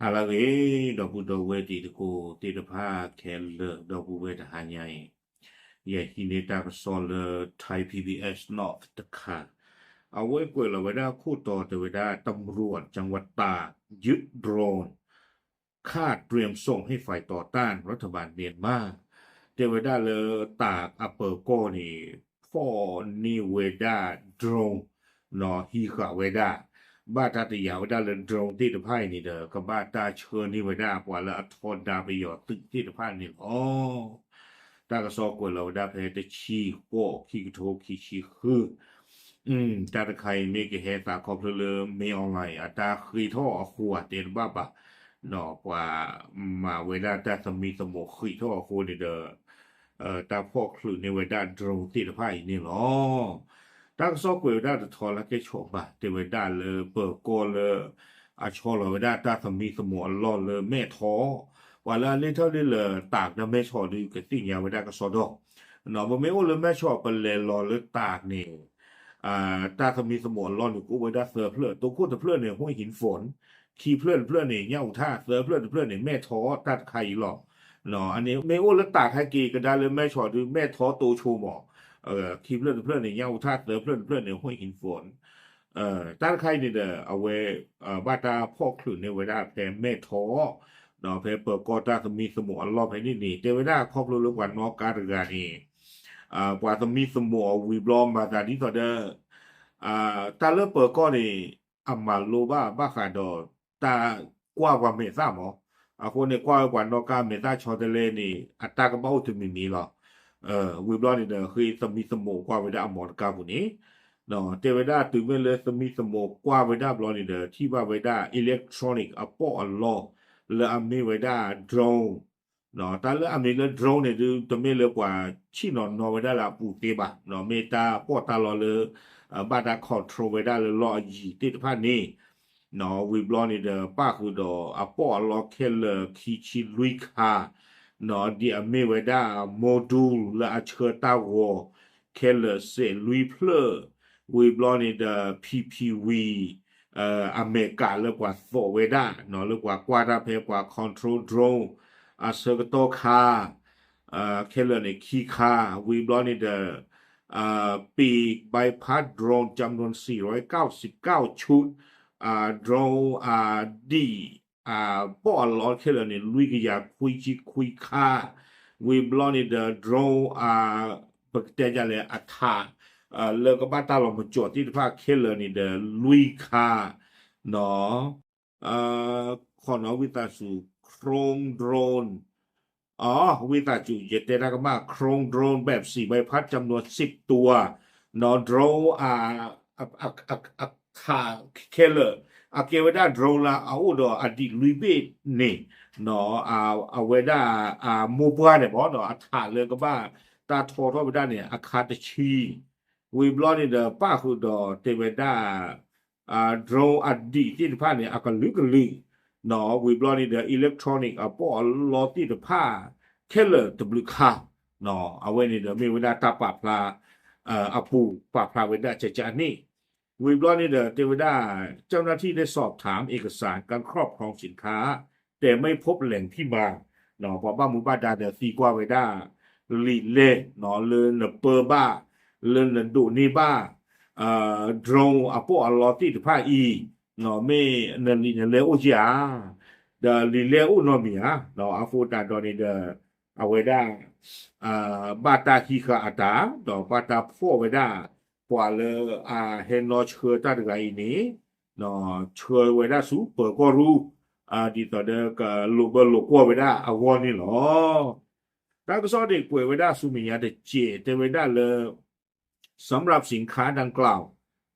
ဟါလၢအဂ့ၤ ဒီပုၢ်ဒီဝဲၢ်တံၤသကိးသ့ၣ်တဖၣ်ခဲလၢာ် ဒီပုၢ်ဝဲၢ်တဟါညါအံၤ ယဟံးန့ၢ်တၢ်ကစီၣ်လၢ Thai PBS North တခါ, အဝဲကွဲးလီၤဝဲဒၣ်ခိၣ်တီတဲဝဲဒၣ် ตำรวจจังหวัดตากยึดโดรน ค่าเตรียมส่งให้ฝ่ายต่อต้านรัฐบาลเมียนมา တဲဝဲဒၣ်လၢတၢးအပၢၤကီၢ်န့ၣ် ဖီၣ်န့ၢ်ဝဲဒၣ် drone နီၢ်ဟံးဃာ်ဝဲဒၣ် ဘၣ်တၢ်တယာ်ဝဲဒၣ်လၢ drone သ့ၣ်တဖၣ်အံၤန့ၣ်ဒီး ကဘၣ်တၢ်ဆှၢန့ၢ်ဝဲဒၣ်ပှၤလၢအထီဒါပယီၤသုးသ့ၣ်တဖၣ်န့ၣ်လီၤ. တၢ်ကစီၣ်ကွဲးလီၤဝဲဒၣ်ဖဲတဆံဃိး ခံကထိခံဆံဃု တၢ်တခါအံၤမ့ၢ်ကဟဲသးခီဖျိလၢ မင်းအောင်လှိုင် အတၢ်ဃ့ထီၣ်အဃိဧါ တဲတဘၣ်ဘၣ်, ဒီးပှၤမၤဝဲဒၣ်တၢ်သမံသမိးဃ့ထီၣ်အဃိန့ၣ်ဒီး တၢ်ဖီၣ်ချုးန့ၢ်ဝဲဒၣ် drone သ့ၣ်တဖၣ်အံၤန့ၣ်လီၤ. တၢ်ကစီၣ်ကွဲးဝဲဒၣ်တထီလၢကဲဆီးဘၣ် တဲဝဲဒၣ်လၢပၢၤကီၢ်လၢ အဆီလီၤဝဲဒၣ်တၢ်သမံသမိးအလီၢ်လၢမဲၢ်ထီၣ်, ပှၤလၢအလဲၤထီၣ်လဲၤလၢတၢးဒီးမဲၢ်ဆီးဒုးကသ့ၣ်ညါဝဲဒၣ်ကစီၣ်ဒီး ပမ့ၢ်အိၣ်လၢမဲၢ်ဆီးပလဲၤလီၤလၢတၢးန့ၣ် တၢ်သမံသမိးအလီၢ်န့ၣ် ကအိၣ်ဝဲဒၣ်သၢဖျၢၣ်, တိခိၣ်တဖျၢၣ်န့ၣ် ဟူၣ်ဟံၣ်ဖိၣ်, ခံဖျၢၣ်တဖျၢၣ်န့ၣ် ညၣ်အူထၣ်, သၢဖျၢၣ်တဖျၢၣ်န့ၣ် မဲၢ်ထီၣ် တၢ်တခါအံၤလီၤ. အန့ၣ်မ့ၢ်အိၣ်လၢတၢးခဲက့ၤ ကဒါလၢမဲၢ်ဆီးဒုး မဲၢ်ထီၣ်တိဆိမး, ခံဖျၢၣ်တဖျၢၣ်န့ၣ် ညၣ်အူထၣ်, သၢဖျၢၣ်တဖျၢၣ်န့ၣ် ဟူၣ်ဟံၣ်ဖိၣ် တၢ်တခါအံၤန့ၣ်ဒီး အဝဲ ဘၣ်တၢ်ဖီၣ်ချုးန့ၢ်ဝဲဒၣ်ဖဲမဲၢ်ထီၣ်, ဒီးဖဲပၢၤကီၢ်တၢ်သမံသမိးအလီၢ်ဖဲန့ၣ်န့ၣ် တဲဝဲဒၣ်ခီဖျိလၢပှၤနီၣ်ကါတဂၤန့ၣ် ပှၤသမံသမိးအဝံၤဘျီမၤသးဒ်သိးဒီး တၢ်လၢပၢၤကီၢ်န့ၣ် အမၤလိဘၣ်ဘၣ်ဃးဒီးတၢ်ကွၢ်ပှၤမဲာ်သၣ်မး, အဃိန့ၣ် ကွၢ်ဝဲပှၤနီၣ်ကါမဲာ်သၣ်ဆီတလဲန့ၣ် အတၢ်ကဘၣ်အိၣ်တမံၤမံၤလီၤ. ဝံၤဘျီန့ၣ်ဒီး ဃ့သမံသမိးကွၢ်ဝဲဒၣ်အမီၢ်တကါပူၤန့ၣ် တဲဝဲဒၣ်တုၤမ့ၢ်လၢသမံသမိးကွၢ်ဝဲဒၣ်ဘျီန့ၣ်ဒီး ထံၣ်ဘၣ်ဝဲဒၣ် electronic အပီၢ်အလီၢ် လၢအမ့ၢ်ဝဲဒၣ် drone တၢ်လၢအမံၤလၢ drone န့ၣ်ဒုး တမ့ၢ်လၢပှၤဆံၣ်နီၤနီၤဝဲဒၣ်လၢအပူၤသ့ဘၣ်, မ့ၢ်တၢ်ပီၢ်တၢ်လီလၢ ဘၣ်တၢ် control ဝဲဒၣ်လၢလီၢ်အယံၤသ့ၣ်တဖၣ်န့ၣ်, ဝံၤဘျီန့ၣ်ဒီး ပၣ်ဃုာ်ဒီးအပီၢ်အလီၢ်ခဲလၢာ်ခံဆံလွံၢ်ခါ, ဒ်အမ့ၢ်ဝဲဒၣ် module လၢအဆှၢတၢ်ဂီၤ ခဲလၢာ်စဲးလွံၢ်ဖျၢၣ်, ဝံၤဘျီန့ၣ်ဒီး PPE အမဲာ်ကးလၢပှၤသိးဝဲဒၣ် လၢပှၤကွၢ်တၢ်ဖဲပှၤ control drone အဆၢကတီၢ်ခါ ခဲလၢာ်န့ၣ်ခံခါ, ဝံၤဘျီန့ၣ်ဒီး ปีกใบพัดโดรนจำนวนสี่ร้อยเก้าสิบเก้าชุด, drone အဒံၣ် ပီၢ်အလီၢ်ခဲလၢာ်န့ၣ် လွံၢ်ကယၤခွံဆံခွံခါ, ဝံၤဘျီန့ၣ်ဒီး drone ပကတဲဒ်လဲၣ် အထး လၢကဘၣ်တၢ်လီၤမၢ်ကၠီၣ်သ့ၣ်တဖၣ်ခဲလၢာ်န့ၣ်ဒီး လွံၢ်ခါ, နီၢ် ခီနီၢ် ဝံသးစူၤ drone drone အဝံသးစူၤ ယတဲတၢ်ကမၣ် drone drone แบบสี่ใบพัด จำนวนสิบตัว နီၢ် drone အခးခဲလၢာ် အကဲဝဲဒၣ် drone လၢအအိၣ်ဒီးအဒံၣ်လွံၢ်ဘ့ၣ်န့ၣ် နီၢ် အဝဲဒၣ်အမိၢ်ပှၢ်န့ၣ်မ့ၢ်နီၢ် အထးလၢကဘၣ်တၢ်ထီထီၣ်ဝဲဒၣ်န့ၣ် အခါတဆံ ဝံၤဘျီန့ၣ်ဒီး ပၣ်ဃုာ်ဒီးတဲဝဲဒၣ် drone အဒံၣ်သ့ၣ်တဖၣ်န့ၣ် အကလုာ်ကလုာ် နီၢ် ဝံၤဘျီန့ၣ်ဒီး electronic အပီၢ်အလီၢ်သ့ၣ်တဖၣ် ခဲလၢာ်တဘျုးခါ နီၢ် အဝဲန့ၣ်ဒီးမ့ၢ်ဝဲဒၣ်တၢ်ပာ်ဖျါ အပူၤပာ်ဖျါဝဲဒၣ်ကကန့ၣ် ဝံၤဘျီန့ၣ်ဒီး တဲဝဲဒၣ် เจ้าหน้าที่ได้สอบถามเอกสารการครอบครองสินค้า แต่ไม่พบแหล่งที่มา နီၢ် ပှၤဘၣ်မူဘၣ်ဒါဒီးသံကွၢ်ဝဲဒၣ် လံာ်လဲၢ် နီၢ် လၢနပၢဘၣ် လၢနဒိးန့ၢ်ဘၣ် drone အပီၢ်အလီၢ်သ့ၣ်တဖၣ်အံၤ နီၢ် မ့ၢ်နလံာ်နလဲၢ်အိၣ်ဧါ ဒီးလံာ်လဲၢ်အိၣ်နီတမံၤဧါ နီၢ် အဃိသတးဒီးန့ၣ်ဒီး အဝဲဒၣ် ဘၣ်တၢ်ဟံးဃာ်အတၢ် ဒီးဘၣ်တၢ်ဖီၣ်ဝဲဒၣ် ပှၤလၢအဟဲနီၢ်ဆှၢတၢ်တဂၤအံၤန့ၣ် နီၢ် ဆှၢဝဲဒၣ်ဆူပၢၤကီၢ်ရူၢ် ဒ်သိးဒီးကလိာ်ဘၢလိာ်ကွီၢ်ဝဲဒၣ်အဂီၢ်န့ၣ်လီၤ. တၢ်ကစီၣ်န့ၣ်ကွဲးဝဲဒၣ်ဆူမဲာ်ညါတစဲး တဲဝဲဒၣ်လၢ สำหรับสินค้าดังกล่าว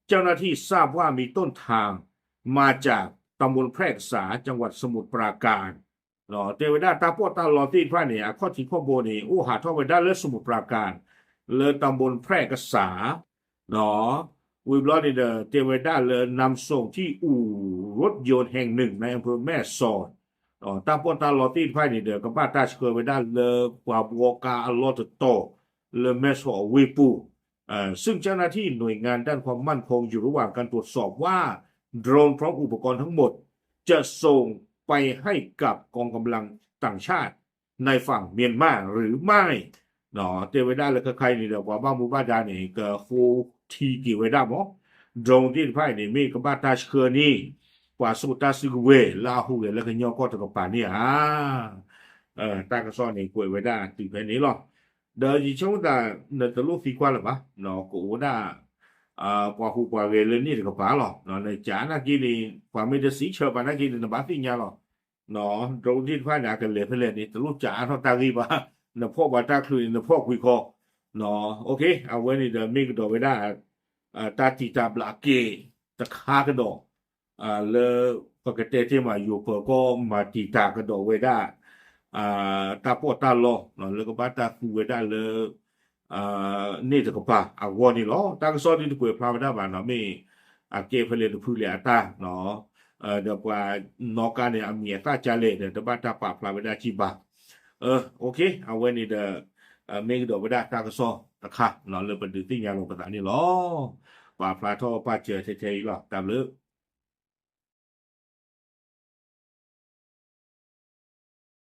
เจ้าหน้าที่ทราบว่ามีต้นทางมาจากตำบลแพร่กษา จังหวัดสมุทรปราการ တဲဝဲဒၣ်တၢ်ပီးတၢ်လီသ့ၣ်တဖၣ်န့ၣ် အခီၣ်ထံးခီၣ်ဘိန့ၣ် အိၣ်ဟးထီၣ်ဝဲဒၣ်လၢ สมุทรปราการ လၢ ตำบลแพร่กษา ဝံၤဘျီန့ၣ်ဒီး တဲဝဲဒၣ်လၢ นำส่งที่อู่รถยนต์แห่งหนึ่งในอำเภอแม่สอด တၢ်ပီးတၢ်လီသ့ၣ်တဖၣ်န့ၣ်ဒီး ကဘၣ်တၢ်ဆှၢဝဲဒၣ်လၢပှၤဘှီကါအလီၢ်တတီၤ လၢမဲၢ်ဆီးအဝ့ၢ်ပူၤ ซึ่งเจ้าหน้าที่หน่วยงานด้านความมั่นคงอยู่ระหว่างการตรวจสอบว่า โดรนพร้อมอุปกรณ์ทั้งหมด จะส่ง ไปให้กับกองกำลังต่างชาติในฝั่งเมียนมาหรือไม่ တဲဝဲဒၣ်လၢခဲခါအံၤန့ၣ်ဒီး ပှၤဘၣ်မူဘၣ်ဒါန့ၣ် ကဃိထံက့ၤဝဲဒၣ်မး drone သ့ၣ်တဖၣ်အံၤန့ၣ် မ့ၢ်ကဘၣ်တၢ်ဆှၢန့ၢ် ပှၤစိာ်တၢ်စုကဝဲၤလၢအဟူးဂဲၤလၢကညီကီၢ်တကပၤန့ၣ်ဧါ. တၢ်ကစီၣ်န့ၣ် ကွဲးဝဲဒၣ်တုၤဖဲန့ၣ်လီၤ. ဒီးယဆိကမိၣ်သး နတလိၣ်သံကွၢ်လၢၤဘၣ်, ကအိၣ်ဒၣ် ပှၤဟူးပှၤဂဲၤလၢန့ၣ်တကပၤလီၤ. နကးနာ်က့န့ၣ် ပှၤမ့ၢ်တစံးဆၢပာ်နာ်က့န့ၣ် နဘၣ်သ့ၣ်ညါလီၤ. drone သ့ၣ်တဖၣ်န့ၣ် အကလဲၤဖဲလဲၣ်န့ၣ် တလိၣ်ကးအါထီၣ်တၢ်ဂ့ၢ်ဘၣ်. နဖီၣ်ပှၤတၢ်ချုးန့ၣ် နဖီၣ်ကွံာ်ခီ အဝဲန့ၣ်ဒီးမ့ၢ်ကဒီးဝဲဒၣ် တၢ်တံာ်တာ်ဘျးက့ၤတခါကဒီး လၢပကတဲတ့ၢ်မး ယိၤပၢၤကီၢ်မၤတံာ်တာ်ကဒီးဝဲဒၣ် တၢ်ပီးတၢ်လီ လၢကဘၣ်တၢ်သူဝဲဒၣ်လၢ န့ၣ်တကပၤအဂီၢ်န့ၣ်လီၤ. တၢ်ကစီၣ်ဒ်တကွဲးဖျါဝဲဒၣ်ဘၣ်နီၤ မ့ၢ်အကဲဖဲလဲၣ်တဖုလဲၣ်အတၢ် ဒီးပှၤနီၣ်ကါန့ၣ် အမံၤအသၣ်ကလဲၣ်ဒီး တဘၣ်တၢ်ပာ်ဖျါဝဲဒၣ်ကံဘၣ်. အဝဲန့ၣ်ဒီး မ့ၢ်ကဒီးဝဲဒၣ်တၢ်ကစီၣ်တခါ လၢပဒုးသ့ၣ်ညါလီၤပသးန့ၣ်လီၤ. ပာ်ဖျါထီၣ်ပာ်စၢၤထဲထဲအံၤလီၤ. တၢ်ဘျုး